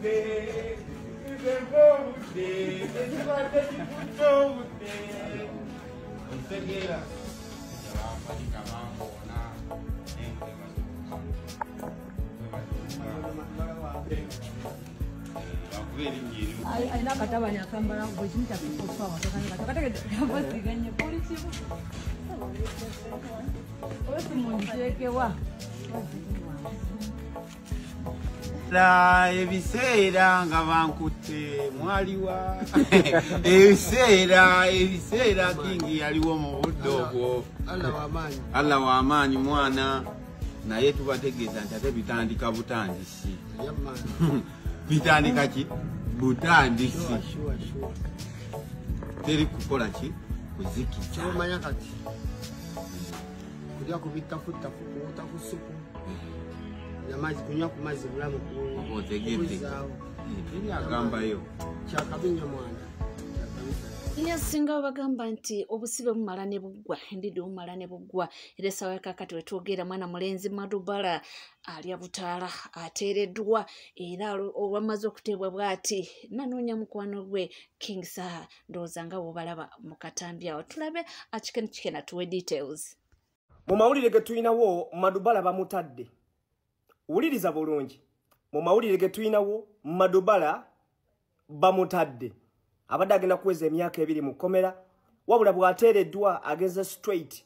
Obudde, nze mpa obudde, ekibadde kikutte obudde. Okitegeera? Bampanika bampoona, naye nkwebaza Mukama. Alina akatabani akambala buli kimu kyaffe okufawa kategedde buli kimu oba simunteekewa. La ebiseera nga bankutte mwaliwa, ebiseera King yaliwo mu budde obwo. Allah w'amaanyi. Allah w'amaanyi mwana, naye tubategeeza nti ate bitandika butandisi. Yammaani. Bitandika ki? Butandisi. Sure. Teri kukola ki? Kuzikiza. Kyomanya kati kulya ku bittafuttafu, kuwuta ku supu namazzi, kunywa ku mazzi bulamu. Oba otegedde. Kuzzaawo. Teri agambayo. Kyakabi nnyo mwana, kyakabi ddala. Yasinga bagamba nti obusibe bumala ne buggwa, endidde bumala ne buggwa. Era essaawa yakakati wetwogera, mwana mulenzi Madubala alya butaala, ateereddwa, era olwamaze okuteebwa bw'ati nanoonya mukwano gwe King Saha. Ndowooza nga bw'obalaba mu katambi awo, tulabe akikeni kikena tuwe details. Mu mawulire ge tulinawo, Madubala bamutadde. Wuliriza bulungi, mu mawulire ge tulinawo, Madubala bamutadde. Abadde agenda kuweza emyaka 2 mu kkomera, wabula bw'ateereddwa agenze straight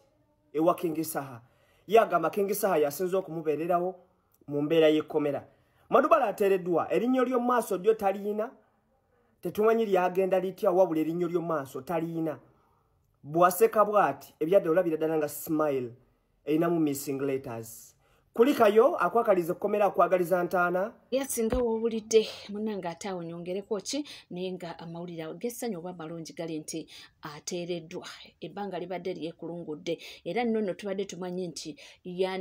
ewa King Saha. Ye agamba King Saha yasinze okumubeererawo mu mbeera y'ekkomera. Madubala ateereddwa, erinnyo ly'omu maaso lyo taliina, tetumanyi lyagenda litya, wabula erinnyo ly'omu maaso taliina. Bw'aseka bw'ati ebyadde olabira ddala nga smile erinamu missing letters. Kulikayo akwakaliza ekkomera, akwagaliza ntaana. Yasinga woowulidde munnange, ate awo nyongereko ki, naye nga amawulire awo gessanyu oba amalungi gali nti ateereddwa, ebbanga libadde lyekulungudde, era nno nno tubadde tumanyi nti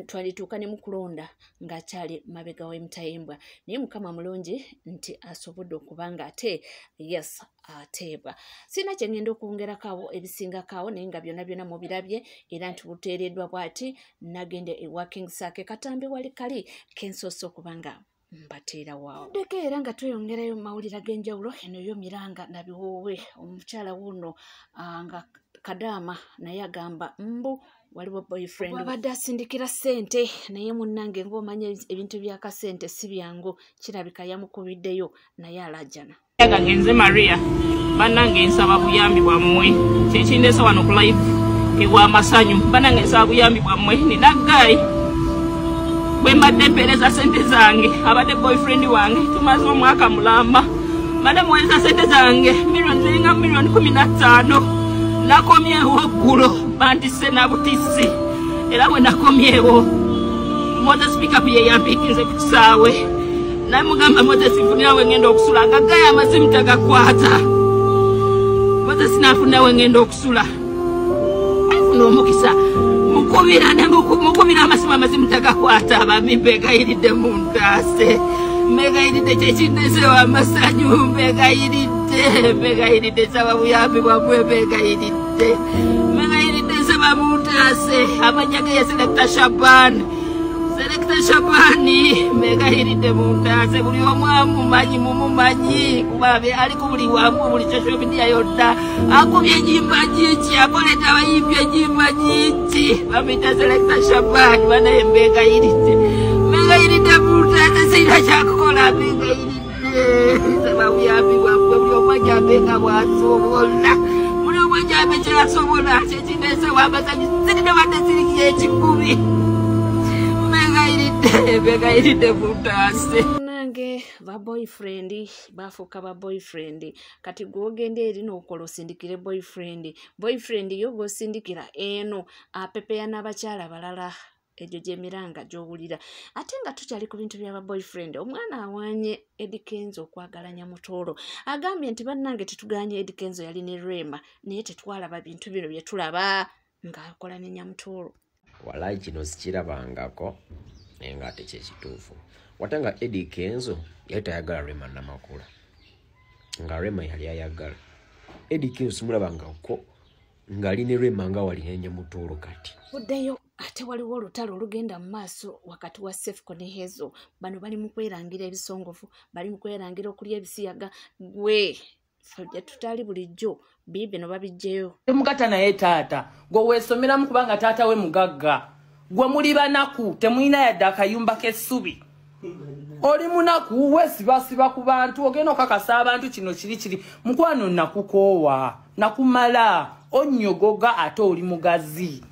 twalituuka ne mu kulonda ng'akyali mabega w'emitayimbwa, naye Mukama mulungi nti asobodde okuba nga ate yes ateebwa. Sirina kye ngenda okwongerako awo ebisingako awo, naye nga byonna byonna mubirabye, era nti buteereddwa bw'ati nagenda ewa King Saha. Katambi wali kali kensoose okuba nga mbateerawo ddeko, era nga tweyongerayo mu mawulire ag'enjawulo. Eno yo miranga na biwoowe, omukyala wuno nga Kadaama naye agamba mbu waliwo boyfriend abadde asindikira ssente, naye munnange ng'omanya ebintu byakasente si byangu, kirabika yamukubiddeyo naye alajjana. Gange nze Maria, bannange nsaba buyambi bwammwe. Kyekindeese wano ku live ewa Masanyu, bannange nsaba buyambi bwammwe. Nina guy bwe mbadde mpeereza sente zange, abadde boyfriend wange, tumaze omwaka mulamba. Mbadde muweereza sente zange miliyoni ziringa miliyoni 15. Nakomyewo eggulo, bantisse na butisi, era bwe nakomyewo Moses pickup ye yampiikinze ku kisaawe, naye mugamba, "Moses, nfunira we ngenda okusula," nga gaya amasimu tagakwata. Moses nafunira we ngenda okusula, afuna omukisa, mukubira ne mukubira amasimu, amasimu tagakwata. Bami, mbegayiridde, muntaase, mbegayiridde, kyekindesewo amasanyu, mbegayiridde, mbegayiridde, nsaba buyambi bwammwe, mbegayiridde, mbegayiridde, nsaba muntaase. Amanya ge ye Selector Shaban, Selector Shabani. Mbegayiridde muntaase, buli omu amumanyi, mumumanyi kuba ali ku buli wamu, buli social media yonna, akubye enyimba nyingi, akoleta abayimbi enyimba nyingi, bamuyita Selector Shabani. Banaye mbegayiridde, mbegayiridde muntaase, sirina kyakukola, mbegayiridde, nsaba buyambi bwammwe, buli omu ajambe nga bwasobola, buli omu ajambe kyasobola. Kyekindeesewo amasanyu, sirina wadde siriyo ekikumi, mbegayiridde, mbegayiridde muntaase. Nange ba boyfriend bafuuka ba boyfriend. Kati gwogenda eri n'okola osindikire boyfriend, boyfriend yo gw'osindikira eno apepeya n'abakyala balala. Egyo gyemiranga gy'owulira. Ate nga tukyali ku bintu byaba boyfriend, omwana awanye Eddy Kenzo okwagala Nyamutoolo. Agambye nti bannange, tetuganye Eddy Kenzo yali ne Rema, naye tetwalaba bintu bino bye tulaba ng'akola ne Nyamutoolo. Walayi kino sikirabangako, naye ngaate kyekituufu. Wate nga Eddy Kenzo yali tayagala Rema Namakula, nga Rema yali ayagala Eddy Kenzo, simulabangako ng'ali ne Rema nga wali ne Nyamutoolo kati. Buddeyo. Ate waliwo olutalo olugenda mu maaso wakati wa Cephco ne Hazel. Bano bali mu kwerangira ebisongovu, bali mu kwerangira okulya ebisiyaga. Gwe ffe tutali bulijjo bibino babijjeyo. Temugata naye taata gwe weesomeramu kubanga taata we mugagga. Gwe muli banaku, temulina yadde akayumba k'essubi. Oli munaku weesibasiba ku bantu, ogenda okakasa abantu kino kiri kiri. Mukwano nakukoowa, nakumala, onnyogoga ate oli mugazi.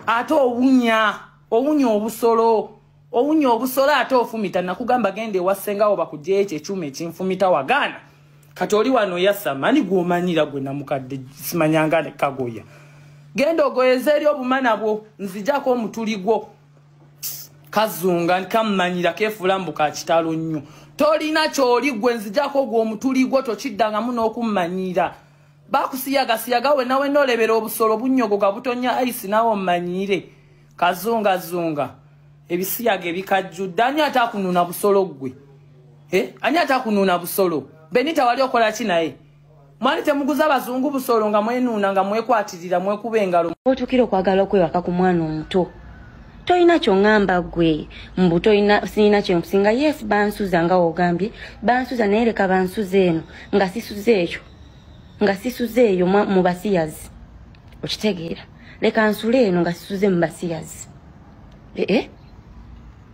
Ate owunya, owunya obusolo, owunya obusolo ate ofumita. Nakugamba genda ewa ssengawo bakuggyeyo ekyo ekyuma ekinfumita wagaana. Kati oli wano yasama, ani gw'omanyira gwe namukadde simanyanga ne kagoya. Genda ogoyeze eri obumana bwo, nzijako omutuli gwo. Kazunga nkammanyira keefuula mbu ka kitalo nnyo. Tolina ky'oli gwe, nzijako gwe omutuli gwo tokiddangamu n'okummanyira. Bakusiyagasiyaga wenna wenna olebera obusolo bunnyogoga butonya ayisi naawe ommanyire. Kazungazunga ebisiyaga ebikajjudde. Ani ate akunuuna busolo ggwe? Ani ate akunuuna busolo? Benita wali okola ki naye? Mwali temuguza bazungu busolo nga mwenuuna nga mwekwatirira mwekuba engalo. Otuukira okwagala okwebaka ku mwana omuto. Toyina ky'oŋŋamba ggwe, mbu toyina sirina kye nkusinga. Yes, bansuza nga w'ogambye, bansuza naye leka bansuze eno nga sisuze ekyo. Nga sisuze eyo mu basiyazi. Okitegeera? Leka nsule eno nga sisuze mu basiyazi.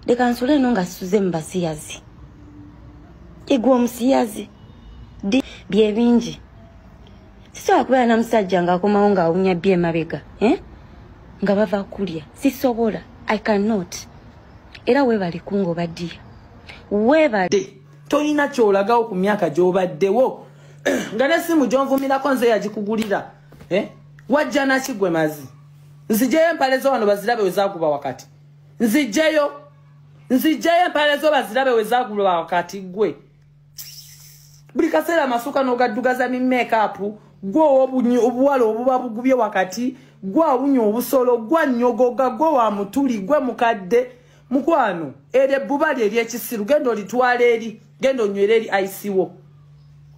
Leka nsule eno nga sisuze mu basiyazi. Egwe omusiyazi. Bye bingi. Sisobola kubeera na musajja ng'akomawo ng'awunya bye emabega. Nga bava kulya. Sisobola. I cannot. Era weebale kungoba ddiya. Weebale. Toyina ky'olagawo ku myaka gy'obaddewo. Nga n'essimu gy'onvumirako nze yagikugulira. Wajja naki gwe mazi? Nzigyeyo empale zo wano bazirabe we zaaguba wakati. Nzigyeyo. Nzigyeyo empale zo bazirabe we zaaguba wakati gwe. Buli kaseera amasuka n'ogaddugaza mi make-up, gwe obuwala obuba bugubye wakati, gwe awunya obusolo, gwe annyogoga, gwe wa mutuli, gwe mukadde. Mukwano, eryo ebbuba lye ery'ekisiru, genda olitwala eri, genda onywere eri ayisiwo.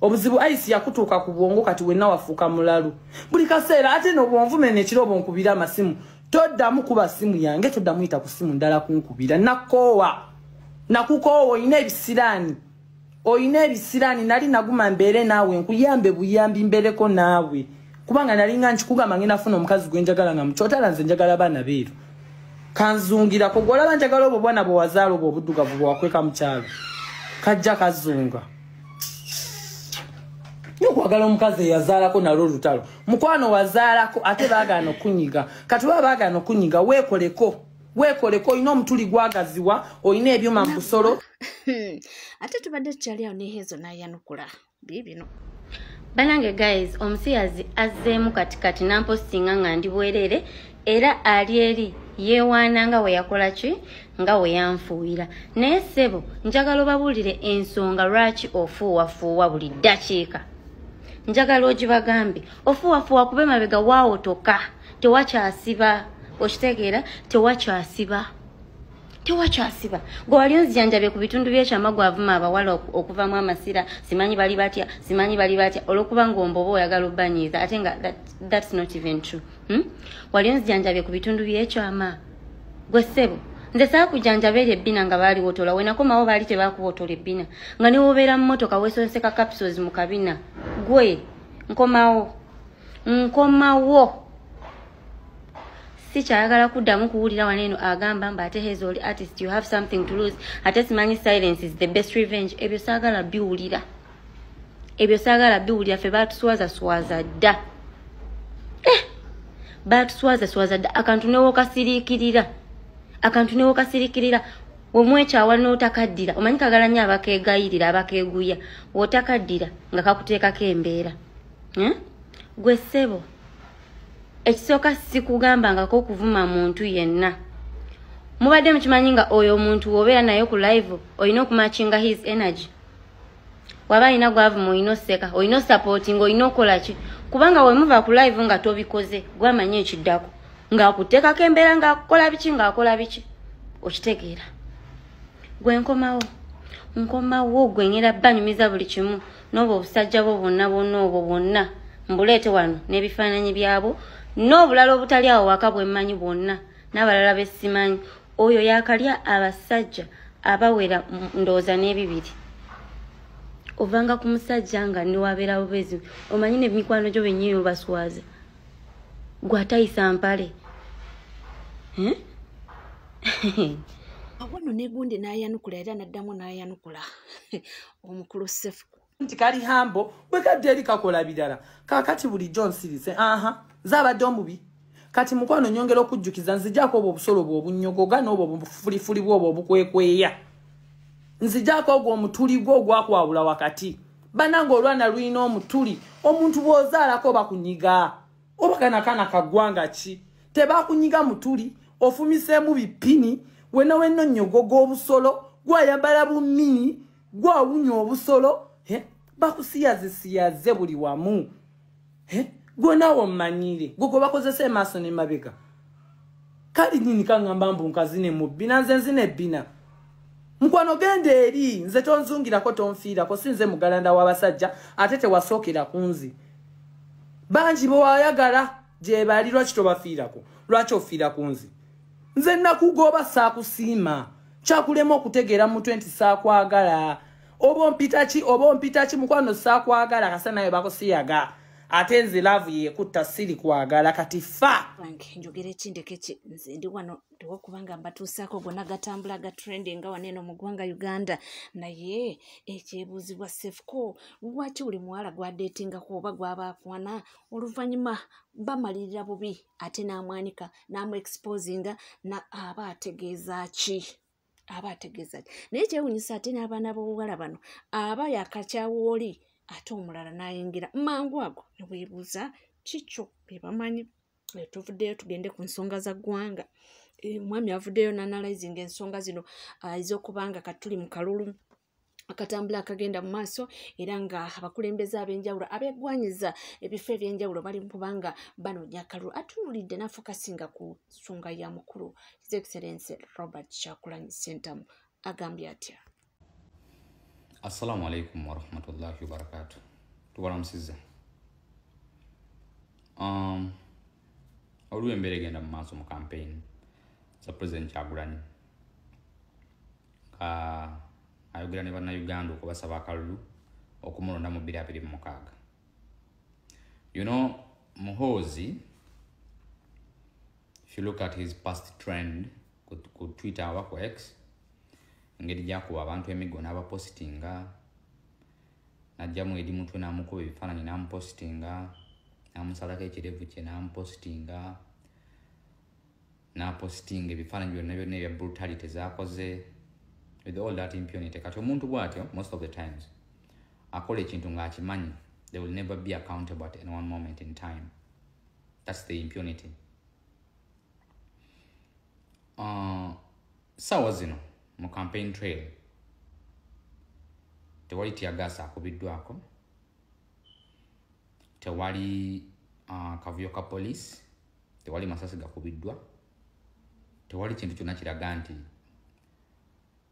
Obuzibu ayisi yakutuuka ku bwongo kati wenna wafuuka mulalu. Buli kaseera ate n'obwonvumene ekiro obunkubira amasimu, toddamu kuba simu yange, toddamu yita ku simu ndala kunkubira. Nakoowa, nakukoowa, olina ebisiraani. Oyina ebisiraani, nali naguma mbeere naawe, nkuyambe buyambi mbeereko naawe. Kubanga nali nga nkikugamba ngenda funa omukazi gwe njagala nga mukyotala nze njagala baana beeru. Kanzungirako, gwe olaba njagala obwo bwana bwe wazaala obwo obuddugavu bwe wakweka mu kyalo. Kajja kazunga. Okwagala omukazi eyazaalako nalwo olutalo. Mukwano wazaalako ate baagaana okunyiga. Kati baba baagaana okunyiga weekoleko. Weekoleko, olina omutuli gwagaziwa, olina ebyuma mu busolo. Ate tubadde tukyali awo ne Hazel n'ayanukula biibino. Banange guys, omusiyazi azzeemu katikati n'ampostinga nga ndi bwerere, era ali eri yeewaana nga we yakola ki, nga we yanfuuyira. Naye ssebo njagala obabuulire ensonga lwaki ofuuwafuuwa buli ddakiika. Njagala ogibagambe ofuuwafuuwa kuba emabega waawotoka, tewakyasiba. Okitegeera? Tewakyasiba. Tewakyasiba. Gwe wali onzijanjabye ku bitundu by'ekyama gwavuma abawala okuvamu amasira, simanyi bali batya, simanyi bali batya, olw'okuba ng'omboba oyagala obbanyiiza, ate nga that's not even true. Wali onzijanjabye ku bitundu by'ekyama. Gwe ssebo, nze saakujanjaba eri ebbina nga baliwotola, we nakomawo baali tebakuwotola ebbina. Nga ne w'obeera mu mmotoka weesonseka capsules mu kabina. Gwe, nkomawo. Nkomawo. Sikyayagala kuddamu kuwulira wano eno agamba mbu ate Hazel oli artist, you have something to lose, ate simanyi silence is the best revenge. Ebyo saagala biwulira. Ebyo saagala biwulira, ffe baatuswaza swaza dda. Baatuswaza swaza dda. Akantu ne w'okasiriikirira. Akantu ne w'okasiriikirira. Wemwekyawa n'otakaddira. Omanyi kagala nnyo abakeegayirira, abakeeguya. W'otakaddira nga kakuteekako embeera. Gwe ssebo, ekisooka sikugambangako okuvuma muntu yenna. Mubadde mukimanyi nga oyo omuntu w'obeera naye ku live olina okumatchinga his energy. Waba alina gwavuma olina oseka, olina osupportinga, olina okola ki? Kubanga we muva ku live nga tobikoze, gwamanyi ekiddako. Ng'akuteekako embeera, ng'akola biki, ng'akola biki. Okitegeera? Gwe nkomawo. Nkomawo gwe ngenda banyumiza buli kimu n'obwo obusajja bwo bwonna bwonna obwo bwonna mbuleete wano n'ebifaananyi byabwo n'obulala obutali awo waka bwe mmanyi bwonna. N'abalala besimanyi. Oyo yakalya abasajja abawera ndowooza n'ebibiri. Ovanga ku musajja nga newabeera bubezi, omanyi n'emikwano gyo bennyini obaswaza. Gw'atayisa mpale. Awo nno negundi n'ayanukula era n'addamu n'ayanukula omukulu Sefuko. Nti kali hambo bwe kadde eri kakola birala. Kaakati bulijjo nsirise. Aha, zaabadde omubi. Kati mukwano nyongera okujjukiza nzijaako obwo obusolo bwe obunnyogoga n'obwo obufulifuli bw'obwo obukwekweya. Nzijaako ogwo omutuli gwo ogwakwawula wakati. Bannange olwana lulina omutuli. Omuntu bw'ozaalako bakunyiga. Oba kana kaana kaggwanga ki? Tebakunyiga mutuli, ofumiseemu bipini, wena wena onnyogoga obusolo, gwayambala bumini, gwawunya obusolo, bakusiyazisiyaze buli wamu. Gwe naawe omanyire, gwe gwe bakozesa emaaso n'emabega. Kali nnyini kaŋŋamba mbu nkazine mu bbina, nze nzina ebbina. Mukwano genda eri, nze tonzungirako tonfiirako, si nze mugalanda w'abasajja, ate tewasookera ku nze. Bangi be wayagala gye bali, lwaki tobafiirako? Lwaki ofiira ku nze? Nze nakugoba saakusiima, kyakulema okutegeera mu mutwe nti saakwagala. Oba ompita ki, oba ompita ki, mukwano saakwagala, kasa nawe bakusiyaga. Ate nze love yekutta siri kwagala kati fa. Njogere ki ndeke ki, nze ndi wano ndiwo kubanga mbatuusaako gonna gatambula ga trending nga wano eno mu ggwanga Uganda. Naye ekyebuuzibwa Sefuko, lwaki buli muwala gw'adeetingako oba gw'aba akwana oluvannyuma bamalirira bubi ate n'amwanika n'amu-exposinga na aba ategeeza ki? Aba ategeeza ki? Naye kyewuunyisa ate n'abaana b'obuwala bano aba yakakyawa oli ate omulala n'ayingira mangu ago ne weebuuza kikyo be bamanyi. Tuvuddeyo tugende ku nsonga za ggwanga. Omwami avuddeyo n'analyzinga ensonga zino ez'okubanga katuli mu kalulu akatambula akagenda mu maaso, era nga abakulembeze ab'enjawulo abeegwanyiza ebifo ebyenjawulo bali kubanga banoonya akalulu. Atunuulidde n'afokasinga ku nsonga ya mukulu His Excellency Robert Kyagulanyi Ssentamu. Agambye atya? Assalamu alaikum warahmatullahi wabarakatuh. Tubalamusiza. Olwo embeera egenda mu maaso mu campaign za President Kyagulanyi nga ayogera ne bannayuganda okubasaba akalulu okumulonda mu 2026. You know, Muhoozi, if you look at his past trend ku Twitter oba ku X, engeri gyakuba abantu emiggo n'abapositinga, n'ajjamu Eddie Mutwe n'amukuba ebifaananyi n'amupositinga, n'amusalako ekirevu kye n'amupositinga, n'apositinga ebifaananyi byonna byonna ebya brutality z'akoze with all that impunity. Kati omuntu bw'atyo most of the times akola ekintu ng'akimanyi they will never be accountable at any one moment in time. That's the impunity. Sawa zino mu campaign trail tewali teargas akubiddwako, tewali kavuyo ka police, tewali masasi gakubiddwa, tewali kintu kyonna kiraga nti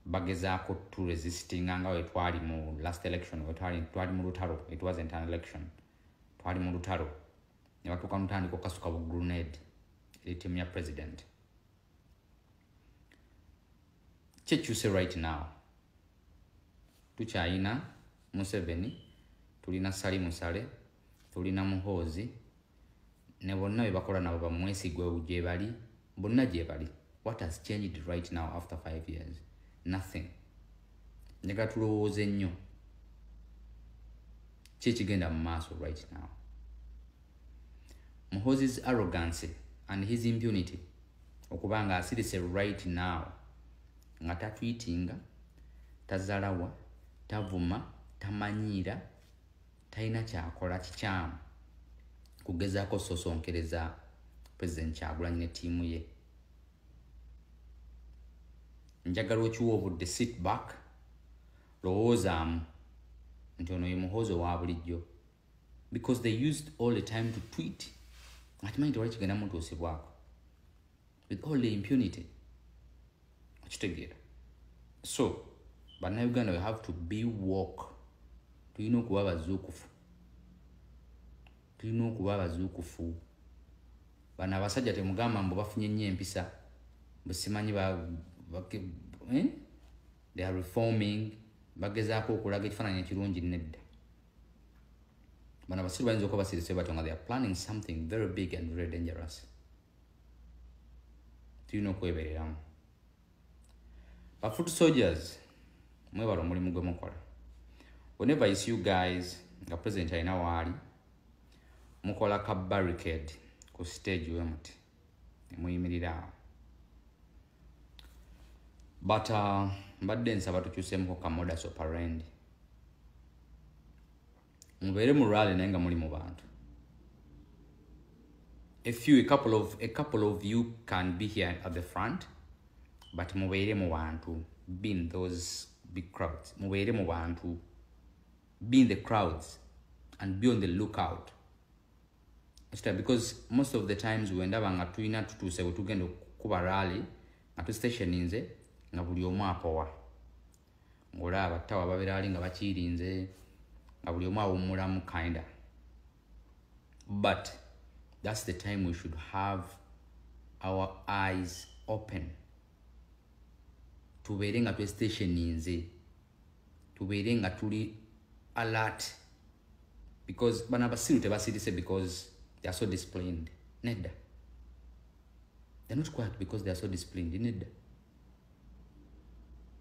bagezaako to resistinga nga we twali mu last election, we twali mu lutalo. It wasn't an election, twali mu lutalo ne batuuka mutandika okukasuka bu grenade eri ttiimu ya president. Kyekyuse right now, tukyayina Museveni, tulina Salim Saleh, tulina Muhoozi ne bonna be bakola nabo bamwesigwe gye bali, bonna gye bali. What has changed right now after 5 years? Nothing. Njagala tulowooze nnyo ki ekigenda mu maaso right now. Muhoozi's arrogance and his impunity okuba nga asirise right now nga tatwitinga, tazalawa, tavuma, tamanyiira, talina kyakola kikyamu kugezaako sosonkereza President Kyagulanyi ne ttiimu ye. Njagala okiwa obudde, sit back, lowoozaamu nti ono ye Muhoozi owa bulijjo, because they used all the time to tweet akimanyi tewali kigenda mutuusibwako with all the impunity. Okitegeera? So bannayuganda, we have to be woke. Tulina okuba abazuukufu, tulina okuba abazuukufu. Bano abasajja temugamba mbu bafunye nnyo empisa. Busimanyi ba, they are reforming, bagezaako okulaga ekifaananyi ekirungi. Nedda, bano abasiru bayinza okuba basirise batyo nga they are planning something very big and very dangerous. Tulina okwebereramu. Ba foot soldiers, mwebala omulimu gwe mukola. Whenever I see you guys nga president alina waali, mukola ka barricade ku stage we muti nemuyimirira awo. But mbadde nsaba tukyusemuko ka modus operandi. Mubeere mu rally naye nga muli mu bantu. A few, a couple of you can be here at the front, but mubeere mu bantu. Be in those big crowds. Mubeere mu bantu, be in the crowds and be on the lookout. Because most of the times wendaba nga tulina tutuuse bwe tugenda okukuba rally nga tustationinze, nga buli omu apowa, ng'olaba battawa babeera ali nga bakirinze, nga buli omu awummulamu kinda. But that's the time we should have our eyes open. Tubeere nga twestationinze, tubeere nga tuli alert, because bano abasiru tebasirise because they are so disciplined. Nedda, they're not quiet because they are so disciplined. Nedda,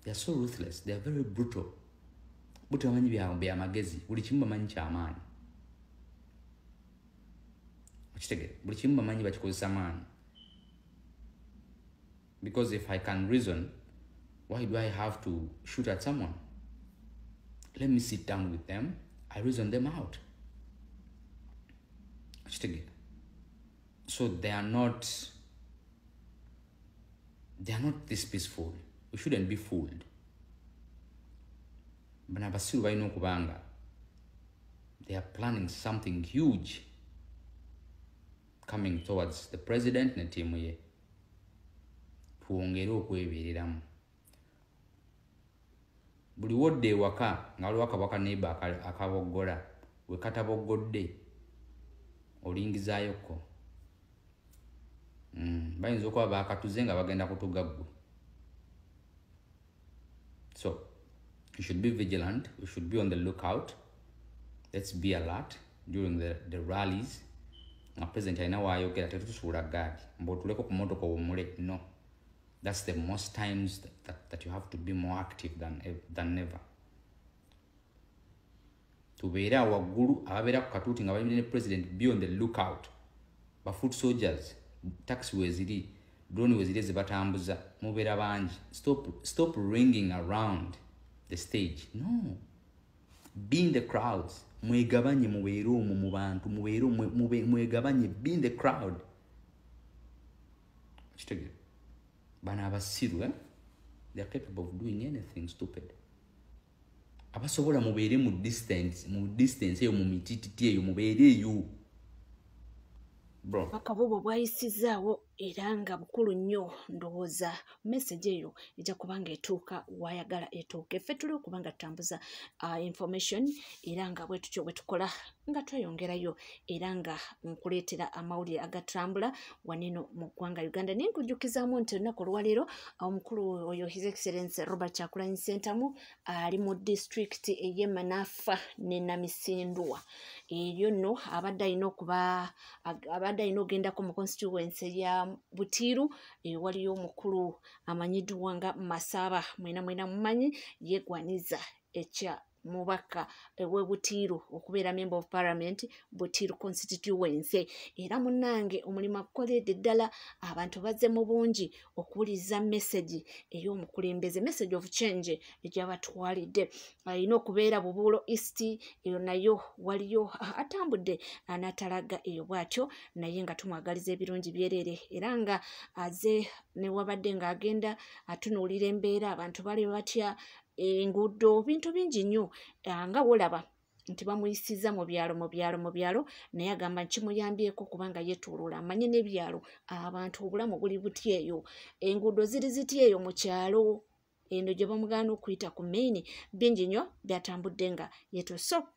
they are so ruthless, they are very brutal. Bo tebamanyi byamagezi, buli kimu bamanyi kyamaanyi. Okitegere, buli kimu bamanyi bakikozesa maanyi. Because if I can reason, why do I have to shoot at someone? Let me sit down with them, I reason them out. Okitegere? So they are not this peaceful. We shouldn't be fooled. Bano abasiru balina okuba nga they are planning something huge coming towards the president ne ttiimu ye. Twongere okwebereramu. Buli wodda ewaka nga waliwo akabwa kaneiba akaboggola, we kataboggodde olingizaayokko. Bayinza okuba bakatuze nga bagenda kutuga ggwe. So we should be vigilant, we should be on the lookout. Let's be alert during the rallies. Nga president alina waayogera, tetutusuula gaadi mbaotuleko ku motoka owummule. No, that's the most times that you have to be more active than never. Tubeere awo waggulu, ababeera ku katuuti nga bayimiridde ne president, be on the lookout. Ba foot soldiers, taxi weziri, drone weziri ezibatambuza, mubeera bangi. Stop ringing around the stage. No, be in the crowds. Mwegabanye, mubeere omwo mu bantu, mubeere mwegabanye, be in the crowd. Kitegere, bano abasiru, eh? They are capable of doing anything stupid. Abasobola mubeere mu distance eyo, mu mitititi eyo, mubeere eyo, bro. Obubaka bubwo bwayisizaawo era nga bukulu nnyo. Ndowooza message eyo ejja kuba nga etuuka wayagala etuuke. Ffe tuli okuba nga tutambuza information, era nga bwe tutyo bwe tukola nga tweyongerayo, era nga nkuleetera amawulire agatambula waneno mu ggwanga Uganda. Naye nkujjukizaamu nti olunaku olwaleero omukulu oyo, His Excellence Robert Kyagulanyi Ssentamu, ali mu disitulikiti ey'e Manafwa ne Namisindwa. Eyo nno abadde alina okuba abadde alina ogendako mu constituency ya Butiiru. Waliyo omukulu amanyiddwa nga Masaba, mwena mwena mumanyi, yeegwaniza ekya mubaka ew'e Butiiru okubeera member of parliament Butiiru constituency. Era munnange omulimu agukoledde ddala. Abantu bazze mu bungi okuwuliriza message ey'omukulembeze, message of change egyabatwalidde. Alina okubeera Bubuulo East, eyo nayo waliyo atambudde n'atalaga eyo bw'atyo, naye nga tumwagaliza ebirungi byereere. Era nga aze newabadde ng'agenda atunuulira embeera, abantu bali batya, enguudo, bintu bingi nnyo, nga wolaba nti bamuyisiza mu byalo, mu byalo, mu byalo. Naye agamba nkimuyambyeko kubanga yeetooloola amanye n'ebyalo, abantu obulamu buli buti eyo, enguudo ziri ziti eyo mu kyalo eno gye bamugaana okuyita ku main. Bingi nnyo byatambudde nga yeeto. So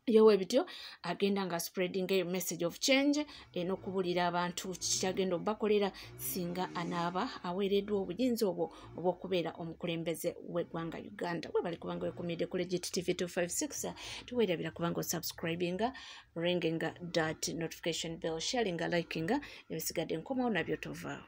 Yewe bityo agenda nga spreading a message of change n'okubulira abantu kyagenda obakolera singa anaaba aweereddwa obuyinza obwo obw'okubeera omukulembeze w'eggwanga Uganda. Webale kubanga wekumidde ku Legit TV 256, tuweerabira kubanga osubscribinga, ringinga that notification bell, sharinga, likinga, ebisigadde nkomawo nabyo tovaawo.